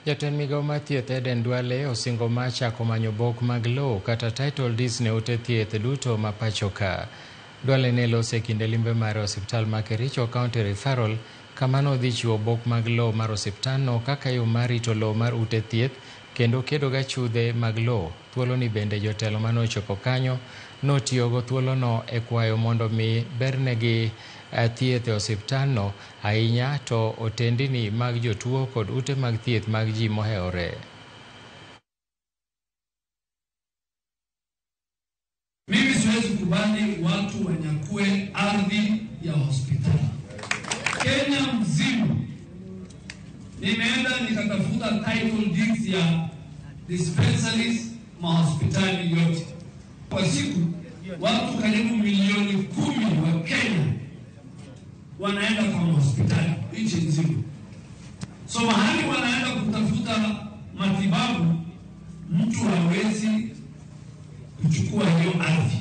Jatend migao mar thieth Aden Duale osingo mar chako manyo bok mag lowo kata title deeds ne ute thieth duto ma pacho ka. Duale ne loso e kinde limbe mare e osiptal ma Kericho County Referral kama nodhi chiwo bok mag lowo mar osiptandno kaka yo mar rito lowo mar ute thieth kendo kedo gi achudhe mag lowo. Thuoloni bende jotelo manochopo kanyo notiyogo thuolono e kwayo mondo mi bernegi thieth e osiptandno ahinya to otendini mag jotuo kod ute mag thieth mag ji mohewore. Mimi siwezi kubali watu wanyakue ardhi ya hospitali. Kenya mzima nimeenda nikatafuta title deeds ya dispensaries mahospitali yote. Kwa siku watu karibu milioni 10 wa Kenya wanaenda kwa hospitali nchi nzima. So mahali wanaenda kutafuta matibabu, mtu hawezi kuchukua hiyo ardhi.